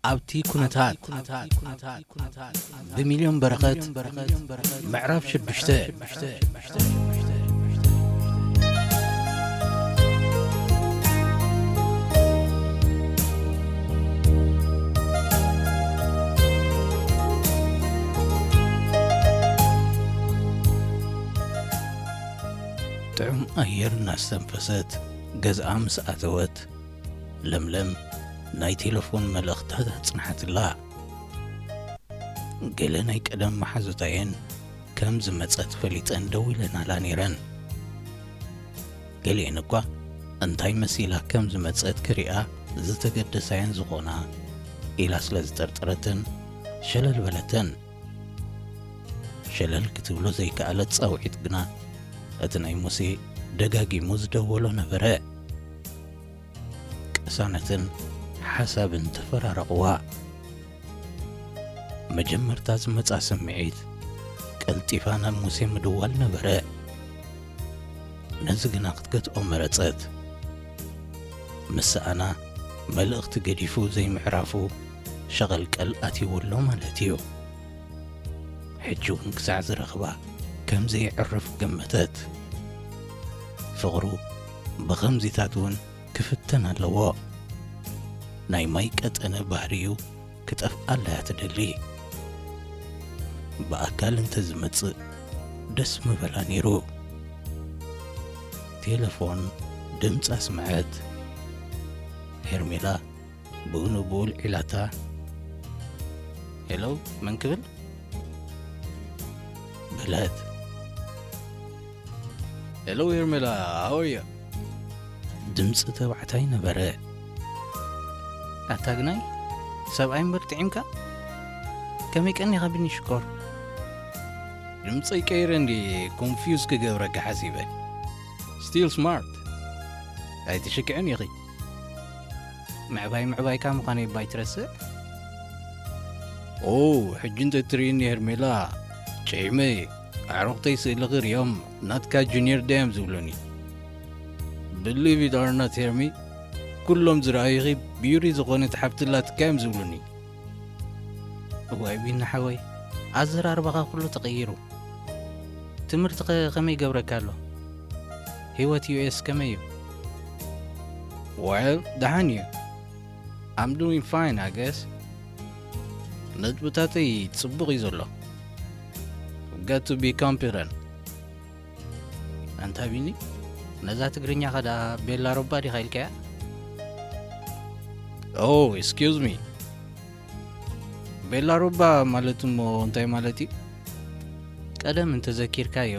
ኣብቲ ኩነታት ብሚልዮን በረኸት ምዕራፍ ሽዱሽተ። ጥዑም ኣየር እናስተንፈሰት ገዝኣ ምስ ኣተወት፣ ለምለም ናይ ቴሌፎን መልእኽታት ኣጽንሓትላ። ገለ ናይ ቀደም መሓዙታየን ከም ዝመጸት ፈሊጠን ደዊለናላ ነይረን። ገሊኤን እኳ እንታይ መሲላ ከም ዝመጸት ክሪኣ ዝተገደሳየን ዝኾና ኢላ ስለ ዝጠርጠረተን ሸለል በለተን። ሸለል ክትብሎ ዘይከኣለት ጻውዒት ግና እቲ ናይ ሙሴ ደጋጊሙ ዝደወሎ ነበረ። ቅሳነትን ሓሳብን ተፈራረቕዋ። መጀመርታ ዝመጻ ስምዒት ቀልጢፋ ናብ ሙሴ ምድዋል ነበረ። ነዚ ግና ክትገትኦ መረጸት። ምስ ሰኣና መልእኽቲ ገዲፉ ዘይምዕራፉ ሸቐልቀል ኣትይዎ ኣሎ ማለት እዩ። ሕጂ እውን ክሳዕ ዝረኽባ ከም ዘየዕርፍ ገመተት። ፍቕሩ ብኸምዚታት እውን ክፍተን ኣለዎ። ናይ ማይ ቀጠነ ባህሪኡ ክጠፍኣላ እያ ትደሊ። ብኣካል እንተዝመጽእ ደስ ምበላ ነይሩ። ቴለፎን ድምፂ ኣስምዐት። ሄርሜላ ብኡ ንብኡ ኣልዒላታ፣ "ሄሎ፣ መን ክብል?" በለት። "ሄሎ ሄርሜላ፣ how are you?" ድምፂ ተባዕታይ ነበረ። "ኣታ ግናይ፣ ሰብኣይ እምበር ጥዒምካ? ከመይ ቀኒኻ ቢኒ ሽኮር?" "ድምፀይ ቀይረ እንዲ ኮንፊውዝ ክገብረካ ሓሲበ። Still smart። ኣይትሽክዕን ኢኺ። ምዕባይ ምዕባይካ ምዃነይ ባይ ትረስዕ?" "ኦ፣ ሕጂ እንተ ትርእይኒ ሄርሜላ፣ ጭዒመ ኣዕሩኽተይ ስእልኺ ሪኦም ናትካ ጁኒየር ዳዮም ዝብሉኒ። Believe it or not ሄርሚ፣ ኩሎም ዝረኣዩኺ ቢዩሪ ዝኾነት ሓፍቲ ኣላትካ እዮም ዝብሉኒ።" "እዋይ ቢኒ ሓወይ፣ ኣዘራርባኻ ኩሉ ተቐይሩ። ትምህርትኸ ከመይ ይገብረካ ኣሎ? ህይወት ዩ ኤስ ከመይ እዩ?" "Well፣ ደሓን እዩ። I'm doing fine, I guess። ነጥብታተይ ጽቡቕ እዩ ዘሎ። Got to be confident።" "ኣንታ ቢኒ፣ ነዛ ትግርኛኻ ደኣ ቤላ ሮባ ዲኻ ኢልካያ?" "Oh, excuse me። ቤላ ሮባ ማለት እሞ እንታይ ማለት እዩ?" "ቀደም እንተዘኪርካዮ፣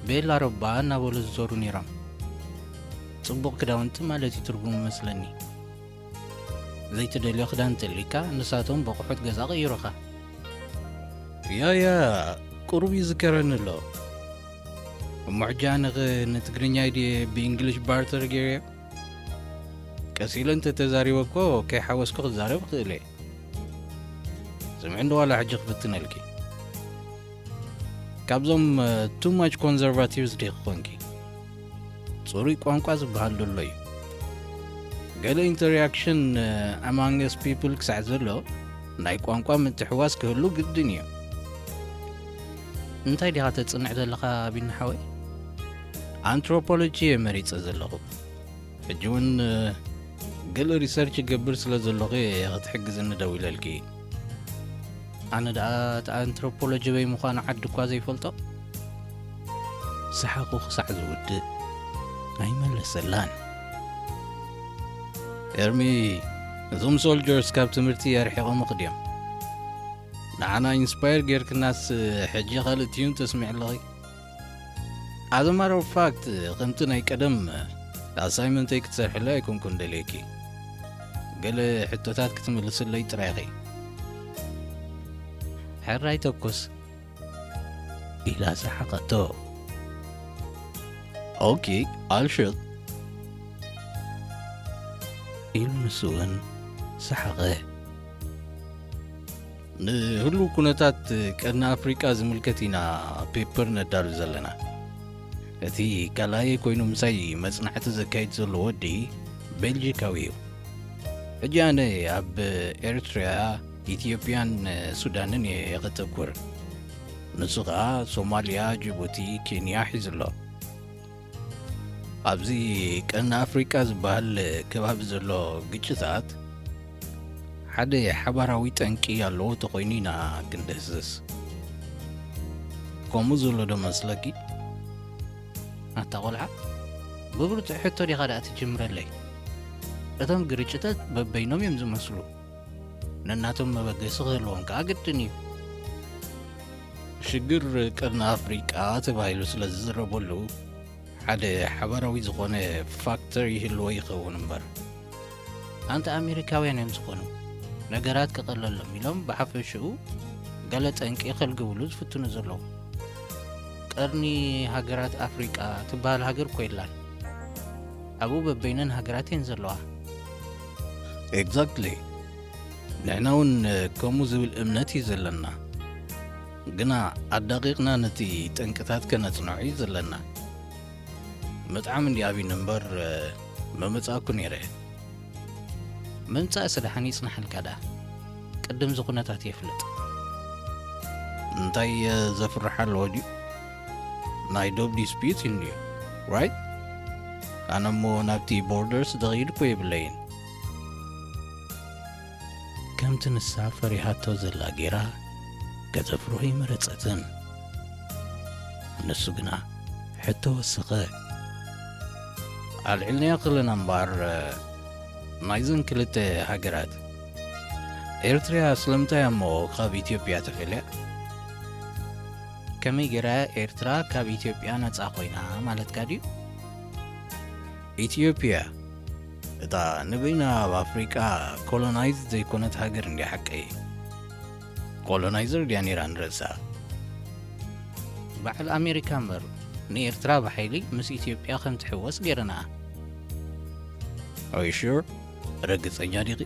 ቤላ ሮባ እናበሉ ዝዞሩ ነይሮም። ጽቡቕ ክዳውንቲ ማለት እዩ ትርጉሙ መስለኒ። ዘይትደልዮ ክዳን እንተልዩካ፣ ንሳቶም በቑሑት ገዛ ቀይሩኻ።" "ያ፣ ያ፣ ቁሩብ ይዝከረኒ ኣሎ። እሞ ሕጂ ኣነኸ ንትግርኛይ ድየ ብእንግሊሽ ባርተር ገይረዮ? ቀስ ኢለ እንተተዛሪበ እኮ ከይሓወስኩ ክዛረብ እኽእል እየ። ስምዒ እንዶ ዋላ ሕጂ ክፍትነልኪ። ካብዞም፣ እ፣ too much conservatives ዲኺ ኮንኪ? ጽሩይ ቋንቋ ዝበሃል ዘሎ እዩ። ገለ ኢንተርያክሽን፣ እ፣ amongst people ክሳዕ ዘሎ ናይ ቋንቋ ምትሕዋስ ክህሉ ግድን እዩ። እንታይ ዲኻ ተጽንዕ ዘለኻ ቢኒ ሓወይ?" ኣንትሮፖሎጂ እየ መሪጸ ዘለኹ። ሕጂ እውን፣ እ፣ ገለ ሪሰርች ይገብር ስለ ዘለኹ እየ ክትሕግዝኒ ደዊለልኪ። ኣነ ደኣ እቲ ኣንትሮፖሎጂ በይ ምዃኑ ዓዲ እኳ ዘይፈልጦ። ሰሓቑ ክሳዕ ዝውድእ ኣይመለሰላን። ኤርሚ፣ እዞም ሶልጀርስ ካብ ትምህርቲ ኣርሒቖምኺ ድዮም? ንዓና ኢንስፓየር ጌርክናስ፣ ሕጂ ካልእ ቲዩን ተስሚዒ ኣለኺ። As a matter of fact፣ ከምቲ ናይ ቀደም ኣሳይመንተይ ክትሰርሕለይ ኣይኮንኩን ደልየኪ። ገለ ሕቶታት ክትምልስለይ ጥራይ ኢኺ። ሕራይ ተኩስ፣ ኢላ ሰሓቐቶ። ኦኬ፣ ኣልሽጥ፣ ኢሉ ንሱ እውን ሰሓቐ። ንህሉው ኩነታት ቀርኒ ኣፍሪቃ ዝምልከት ኢና ፔፐር ነዳሉ ዘለና። እቲ ካልኣየይ ኮይኑ ምሳይ መጽናዕቲ ዘካይድ ዘሎ ወዲ ቤልጂካዊ እዩ። ሕጂ ኣነ ኣብ ኤርትራ፣ ኢትዮጵያን ሱዳንን እየ ከተኩር። ንሱ ኸኣ ሶማልያ፣ ጅቡቲ፣ ኬንያ ሒዙ ኣሎ። ኣብዚ ቀርኒ ኣፍሪቃ ዝበሃል ከባቢ ዘሎ ግጭታት ሓደ ሓባራዊ ጠንቂ ኣለዎ ተኾይኑ ኢና ክንድህስስ። ከምኡ ዘሎ ዶ መስለኪ? ኣታ ቆልዓ፣ ብብርቱዕ ሕቶ ዲኻ ደኣ ትጅምረለይ? እቶም ግርጭታት በበይኖም እዮም ዝመስሉ። ነናቶም መበገሲ ክህልዎም ከኣ ግድን እዩ። ሽግር ቀርኒ ኣፍሪቃ ተባሂሉ ስለ ዝዝረበሉ፣ ሓደ ሓባራዊ ዝኾነ ፋክተር ይህልዎ ይኸውን እምበር። ኣንታ ኣሜሪካውያን እዮም ዝኾኑ፣ ነገራት ክቐለሎም ኢሎም ብሓፈሽኡ ገለ ጠንቂ ከልግብሉ ዝፍትኑ ዘለዉ። ቀርኒ ሃገራት ኣፍሪቃ ትበሃል ሃገር እኮ የላን። ኣብኡ በበይነን ሃገራት እየን ዘለዋ። ኤግዛክትሊ። ንሕና እውን ከምኡ ዝብል እምነት እዩ ዘለና። ግና ኣዳቒቕና ነቲ ጠንቅታት ከነጽንዖ እዩ ዘለና። ምጥዓም እንዲ ኣብዩኒ እምበር፣ ምመጻእኩ ነይረ። ምምጻእስ ደሓን ይጽናሓልካ ደኣ። ቅድም እዚ ኩነታት የፍልጥ። እንታይ ዘፍርሕ ኣለዎ ድዩ? ናይ ዶብ ዲስፒዩት እዩ እንድዩ፣ ራይት? ኣነ እሞ ናብቲ ቦርደርስ ዝኸይድ እኮ የብለይን። ከምቲ ንሳ ፈሪሃቶ ዘላ ጌራ ከተፍርሆ ኣይመረጸትን። ንሱ ግና ሕቶ ወሰኸ። ኣልዒልናዮ ከለና እምበኣር፣ ናይዘን ክልተ ሃገራት፣ ኤርትራ ስለምንታይ እሞ ካብ ኢትዮጵያ ተፈልያ? ከመይ ገይራ ኤርትራ ካብ ኢትዮጵያ ነጻ ኮይና ማለትካ ድዩ? ኢትዮጵያ እታ ንበይና ኣብ ኣፍሪቃ ኮሎናይዝ ዘይኮነት ሃገር እንድያ ሓቀይ። ኮሎናይዘር ድያ ነይራ ንርእሳ? በዓል ኣሜሪካ እምበር ንኤርትራ ብሓይሊ ምስ ኢትዮጵያ ከም ትሕወስ ገይረንኣ። Are you sure? ርግጸኛ ዲኺ?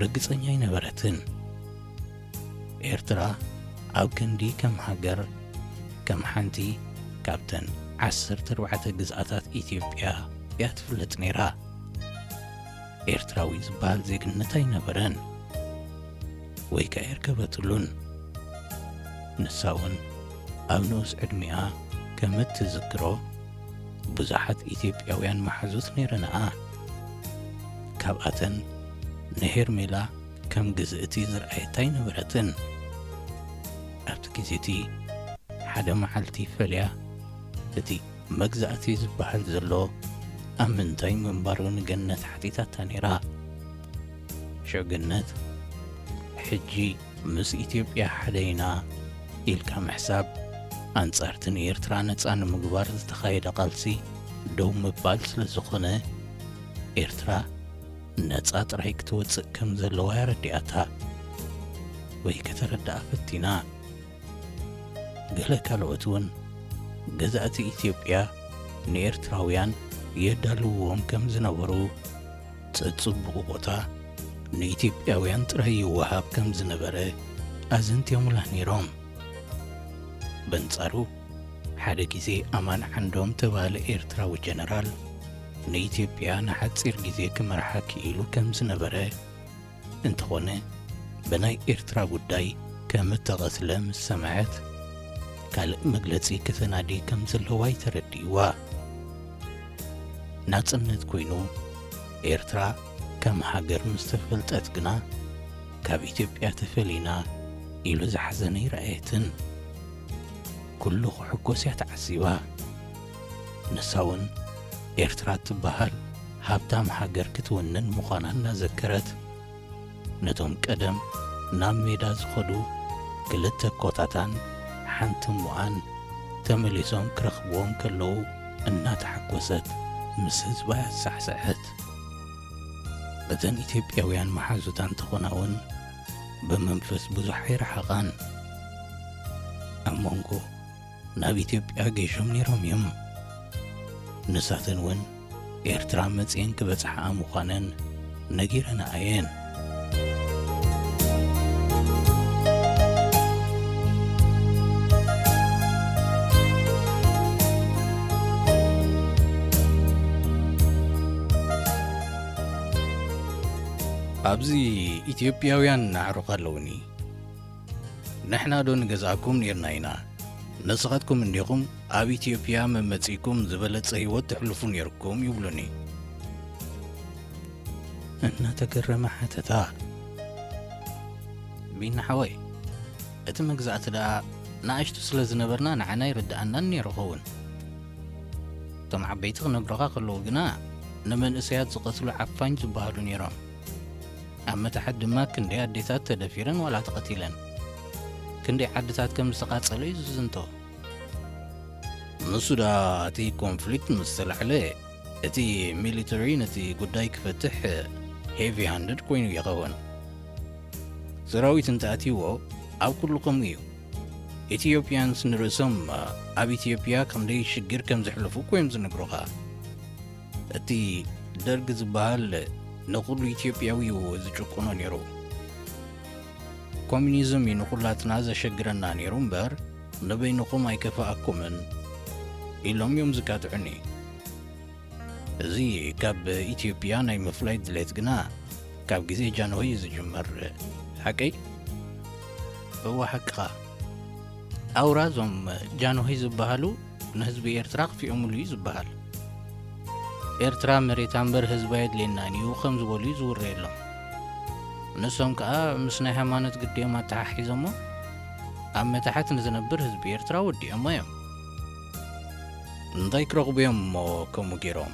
ርግጸኛ ኣይነበረትን። ኤርትራ ኣብ ክንዲ ከም ሃገር፣ ከም ሓንቲ ካብተን ዓሰርተ ኣርባዕተ ግዝኣታት ኢትዮጵያ እያ ትፍለጥ ነይራ። ኤርትራዊ ዝበሃል ዜግነት ኣይነበረን ወይ ከኣ ኣይርከበትሉን። ንሳ እውን ኣብ ንኡስ ዕድሚኣ ከም እትዝክሮ፣ ብዙሓት ኢትዮጵያውያን መሓዙት ነይረንኣ። ካብኣተን ንሄርሜላ ከም ግዝእቲ ዝረኣየታ ኣይነበረትን። ኣብቲ ግዜ እቲ ሓደ መዓልቲ ፈልያ እቲ መግዛእቲ ዝበሃል ዘሎ ኣብ ምንታይ ምንባሩ ንገነት ሓቲታታ ነይራ። ሽዑ ገነት፣ ሕጂ ምስ ኢትዮጵያ ሓደ ኢና ኢልካ ምሕሳብ፣ ኣንጻርቲ ንኤርትራ ነጻ ንምግባር ዝተኻየደ ቃልሲ ደው ምባል ስለ ዝኾነ፣ ኤርትራ ነጻ ጥራይ ክትወጽእ ከም ዘለዋ ኣረዲኣታ ወይ ከተረድኣ ፈቲና። ገለ ካልኦት እውን ገዛእቲ ኢትዮጵያ ንኤርትራውያን የዳልውዎም ከም ዝነበሩ፣ ጸጽቡቑ ቦታ ንኢትዮጵያውያን ጥራይ ይወሃብ ከም ዝነበረ ኣዘንትዮምላ ነይሮም። በንጻሩ፣ ሓደ ግዜ ኣማን ዓንዶም ተባህለ ኤርትራዊ ጀነራል ንኢትዮጵያ ንሓጺር ግዜ ክመርሓ ክኢሉ ከም ዝነበረ፣ እንተኾነ ብናይ ኤርትራ ጉዳይ ከም እተቐትለ ምስ ሰምዐት፣ ካልእ መግለጺ ከተናዲ ከም ዘለዋ እዩ ተረዲእዋ። ናጽነት ኮይኑ፣ ኤርትራ ከም ሃገር ምስ ተፈልጠት ግና፣ ካብ ኢትዮጵያ ተፈሊና ኢሉ ዝሓዘነ ኣይረኣየትን። ኩሉ ክሕጎስ እያ ተዓዚባ። ንሳ እውን ኤርትራ እትበሃል ሃብታም ሃገር ክትውንን ምዃና እናዘከረት፣ ነቶም ቀደም ናብ ሜዳ ዝኸዱ ክልተ ኮታታን ሓንቲ እሞኣን ተመሊሶም ክረኽብዎም ከለዉ እናተሓጎሰት ምስ ህዝባ ኣሳዕሰዐት። እተን ኢትዮጵያውያን መሓዙታ እንተኾና እውን ብመንፈስ ብዙሕ ኣይረሓቓን። ኣብ መንጎ ናብ ኢትዮጵያ ገይሾም ነይሮም እዮም። ንሳተን እውን ኤርትራ መጺኤን ክበጽሓኣ ምዃነን ነጊረንኣ እየን። ኣብዚ ኢትዮጵያውያን ኣዕሩኽ ኣለውኒ። ንሕና ዶ ንገዝኣኩም ኔርና ኢና? ንስኻትኩም እንዲኹም ኣብ ኢትዮጵያ መመጺእኩም ዝበለጸ ህይወት ተሕልፉ ኔርኩም ይብሉኒ። እናተገረመ ሓተታ። ቢና ሓወይ፣ እቲ መግዛእቲ ደኣ ንኣሽቱ ስለ ዝነበርና ንዓና ኣይርድኣናን ነይሩ ኸውን። እቶም ዓበይቲ ክነግሩኻ ከለዉ ግና ንመንእሰያት ዝቐትሉ ዓፋኝ ዝበሃሉ ነይሮም። ኣብ መታሕት ድማ ክንደይ ኣዴታት ተደፊረን ዋላ ተቐቲለን። ክንደይ ዓድታት ከም ዝተቓጸለ እዩ ዝዝንቶ። ንሱ ደኣ እቲ ኮንፍሊክት ምስ ተላዕለ እቲ ሚሊተሪ ነቲ ጉዳይ ክፈትሕ ሄቪ ሃንድድ ኮይኑ ይኸውን። ሰራዊት እንተኣትይዎ ኣብ ኩሉ ከምኡ እዩ። ኢትዮጵያንስ ንርእሶም ኣብ ኢትዮጵያ ክንደይ ሽግር ከም ዘሕልፉ እኮ እዮም ዝነግሩኻ። እቲ ደርግ ዝበሃል ንኹሉ ኢትዮጵያዊ እዩ ዝጭቁኖ ነይሩ። ኮሚኒዝም እዩ ንኹላትና ዘሸግረና ነይሩ እምበር ንበይንኹም ኣይከፍኣኩምን ኢሎም እዮም ዝቃጥዑኒ። እዚ ካብ ኢትዮጵያ ናይ ምፍላይ ድሌት ግና ካብ ግዜ ጃንሆይ እዩ ዝጅመር። ሓቀይ? እወ ሓቅኻ። ኣውራ እዞም ጃንሆይ ዝበሃሉ ንህዝቢ ኤርትራ ክፊኦምሉ እዩ ዝበሃል። ኤርትራ መሬታ እምበር ህዝባ የድልየናን እዩ ከም ዝበሉ እዩ ዝውረየሎም። ንሶም ከኣ ምስ ናይ ሃይማኖት ግዲኦም ኣተሓሒዞሞ ኣብ መታሕት ንዝነብር ህዝቢ ኤርትራ ወዲኦሞ እዮም። እንታይ ክረኽቡ እዮም እሞ ከምኡ ገይሮም?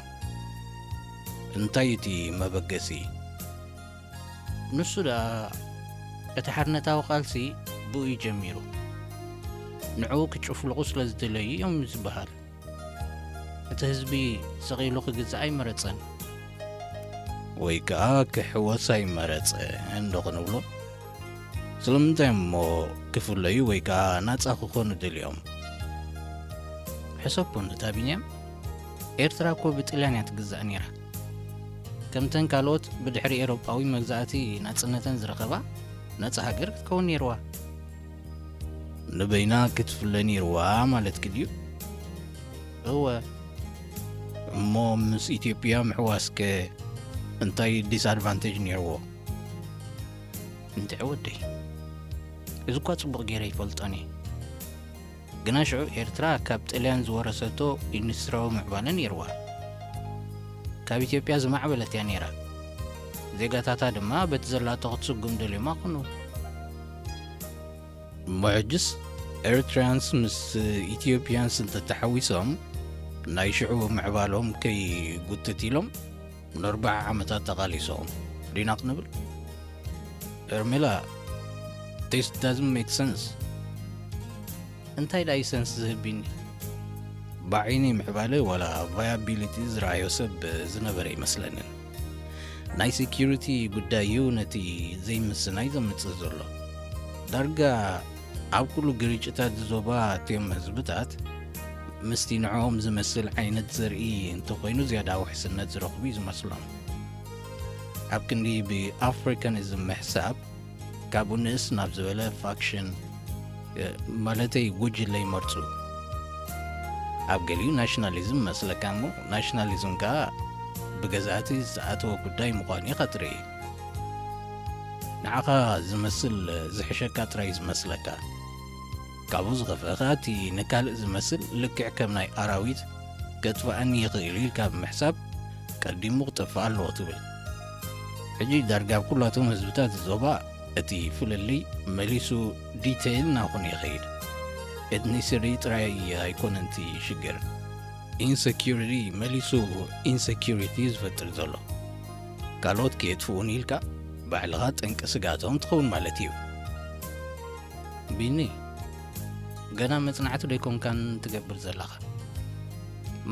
እንታይ እቲ መበገሲ? ንሱ ደኣ እቲ ሓርነታዊ ቃልሲ ብኡ እዩ ጀሚሩ። ንዕኡ ክጭፍልቑ ስለ ዝደለዩ እዮም ዝበሃል። እቲ ህዝቢ ስቕ ኢሉ ክግዛእ ኣይመረጸን። ወይ ከኣ ክሕወስ ኣይመረጸን ዶ ክንብሎ? ስለምንታይ እሞ ክፍለዩ ወይ ከኣ ናጻ ክኾኑ ደልዮም? ሕሰብ እታ ቢንያም፣ ኤርትራ እኮ ብጥልያን እያ ትግዛእ ነይራ። ከምተን ካልኦት ብድሕሪ ኤውሮጳዊ መግዛእቲ ናጽነተን ዝረኸባ ነጻ ሃገር ክትከውን ነይርዋ። ንበይና ክትፍለ ነይርዋ ማለትኪ ድዩ? እወ። እሞ ምስ ኢትዮጵያ ምሕዋስከ እንታይ ዲስኣድቫንቴጅ ነይርዎ? እንድዒ ወደይ፣ እዚ እኳ ጽቡቕ ገይረ ይፈልጦን እየ። ግና ሽዑ ኤርትራ ካብ ጥልያን ዝወረሰቶ ኢንዱስትሪያዊ ምዕባለ ነይርዋ። ካብ ኢትዮጵያ ዝማዕበለት እያ ነይራ። ዜጋታታ ድማ በቲ ዘላቶ ክትስጉም ደልዮም ኣይኮኑን። እሞ ሕጅስ ኤሪትሪያንስ ምስ ኢትዮጵያንስ እንተተሓዊሶም ናይ ሽዑ ምዕባሎም ከይጉትት ኢሎም ንኣርብዓ ዓመታት ተቓሊሶም ዲና ክንብል? ኤርሜላ፣ this doesn't make sense። እንታይ ደኣ እዩ ሰንስ ዝህብ ቢኒ? ብዓይኒ ምዕባለ ዋላ ቫያቢሊቲ ዝረኣዮ ሰብ ዝነበረ ኣይመስለንን። ናይ ሴኪሪቲ ጉዳይ እዩ ነቲ ዘይምስናይ ዘምጽእ ዘሎ። ዳርጋ ኣብ ኩሉ ግርጭታት ዞባ እትዮም ህዝብታት ምስቲ ንዕኦም ዝመስል ዓይነት ዘርኢ እንተኾይኑ ዝያዳ ውሕስነት ዝረኽቡ እዩ ዝመስሎም። ኣብ ክንዲ ብኣፍሪካኒዝም ምሕሳብ ካብኡ ንእስ ናብ ዝበለ ፋክሽን፣ እ፣ ማለተይ ጉጅለ ይመርጹ። ኣብ ገሊኡ ናሽናሊዝም መስለካ እሞ ናሽናሊዝም ከኣ ብገዛእቲ ዝተኣተወ ጉዳይ ምዃኑ ኢኻ ትርኢ። ንዓኻ ዝመስል ዝሕሸካ ጥራይ ዝመስለካ። ካብኡ ዝኸፍአ ከኣ እቲ ንካልእ ዝመስል ልክዕ ከም ናይ ኣራዊት ከጥፍኣኒ ይኽእል ኢልካ ብምሕሳብ ቀዲሙ ክጠፍእ ኣለዎ ትብል። ሕጂ ዳርጋ ኣብ ኩላቶም ህዝብታት ዞባ እቲ ፍልልይ መሊሱ ዲተይል ናኹን ይኸይድ። ኤትኒሲቲ ጥራይ ኣይኮነን እቲ ሽግር። ኢንሰኪሪቲ መሊሱ ኢንሰኪሪቲ ዝፈጥር ዘሎ። ካልኦት ከየጥፍኡኒ ኢልካ ባዕልኻ ጠንቂ ስግኣቶም ትኸውን ማለት እዩ። ቢኒ፣ ገና መጽናዕቲ ዶ ኣይኮንካን ትገብር ዘለኻ?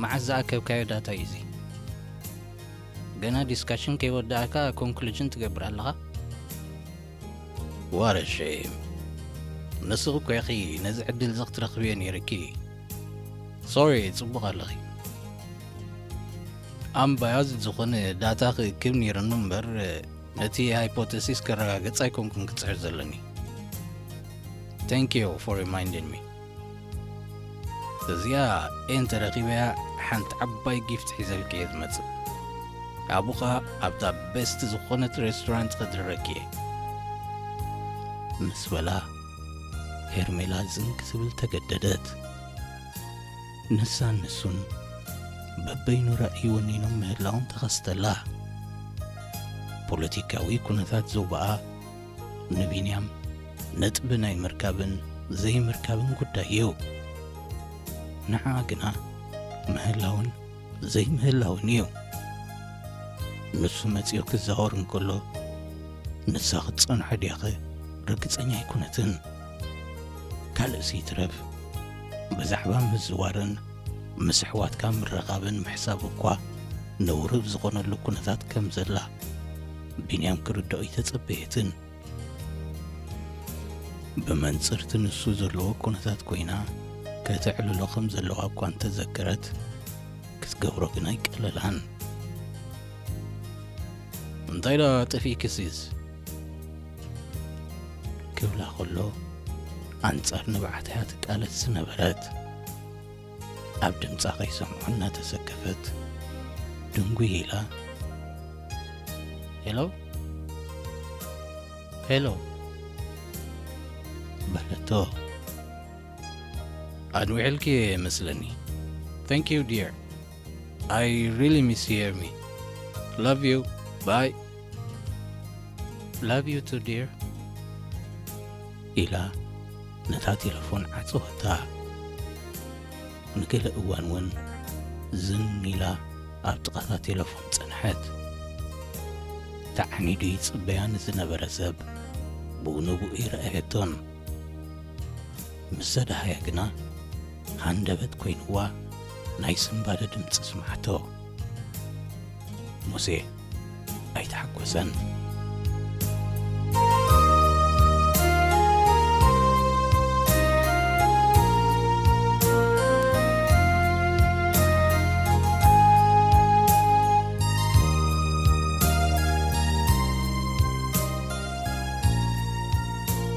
መዓስ ዝኣከብካዮ ዳታ እዩ እዚ? ገና ዲስካሽን ከይወዳእካ ኮንክሉዥን ትገብር ኣለኻ? What a shame። ንስኺ እኮ ኢኺ ነዚ ዕድል እዚ ክትረኽብዮ ነይርኪ። ሶሪ፣ ጽቡቕ ኣለኺ። ኣምባያዝ ዝኾነ ዳታ ክእክብ ነይሩኒ እምበር፣ ነቲ ሃይፖተሲስ ከረጋግጽ ኣይኮንኩን ክጽዕር ዘለኒ። Thank you for reminding me። እዚኣ ኤን ተረኺበያ ሓንቲ ዓባይ ጊፍት ሒዘልኪ እየ ዝመጽእ። ኣቡኻ ኣብታ ቤስት ዝኾነት ሬስቶራንት ከድረኪ ምስ በላ፣ ሄርሜላ ዝን ክትብል ተገደደት። ንሳን ንሱን በበይኑ ራእይ ወኒኖም ምህላዎም ተኸስተላ። ፖለቲካዊ ኩነታት ዞባኣ ንቢንያም ነጥቢ ናይ ምርካብን ዘይምርካብን ጉዳይ እዩ። ንዓ ግና ምህላውን ዘይምህላውን እዩ። ንሱ መጺኡ ክዛወር እንከሎ፣ ንሳ ክትጸንሖ ድያኸ ርግጸኛ ኣይኮነትን። ካልእሲ ይትረፍ፣ ብዛዕባ ምዝዋርን ምስ ኣሕዋትካ ምርኻብን ምሕሳብ እኳ ነውሪ ኣብ ዝኾነሉ ኩነታት ከም ዘላ ቢንያም ክርድኦ ኣይተጸበየትን። ብመንጽርቲ ንሱ ዘለዎ ኩነታት ኮይና ከተዕልሎ ከም ዘለዋ እኳ እንተዘከረት፣ ክትገብሮ ግን ኣይቀለላን። እንታይ ደኣ ጠፊእኪ ሲስ? ክብላ ከሎ ኣንጻር ንብዓት እያ ትቃለስ ዝነበረት። ኣብ ድምጻ ከይሰምዑ እናተሰከፈት ድንጉይ ኢላ፣ ሄሎ? ሄሎ? በለቶ። ኣድዊዕልኪ መስለኒ። Thank you, dear. I really miss hear me. Love you. Bye. Love you too, dear. ኢላ ነታ ቴሌፎን ዓጸወታ። ንገለ እዋን እውን ዝን ኢላ ኣብ ጥቓታ ቴሌፎን ጸንሐት። ተዓኒዱ ይጽበያ ንዝነበረ ሰብ ብኡ ንብኡ ይረኣየቶን። ምስ ሰዳሃያ ግና ሃንደበት ኮይንዋ ናይ ስምባደ ድምፂ ስማዕቶ። ሙሴ ኣይተሓጎሰን።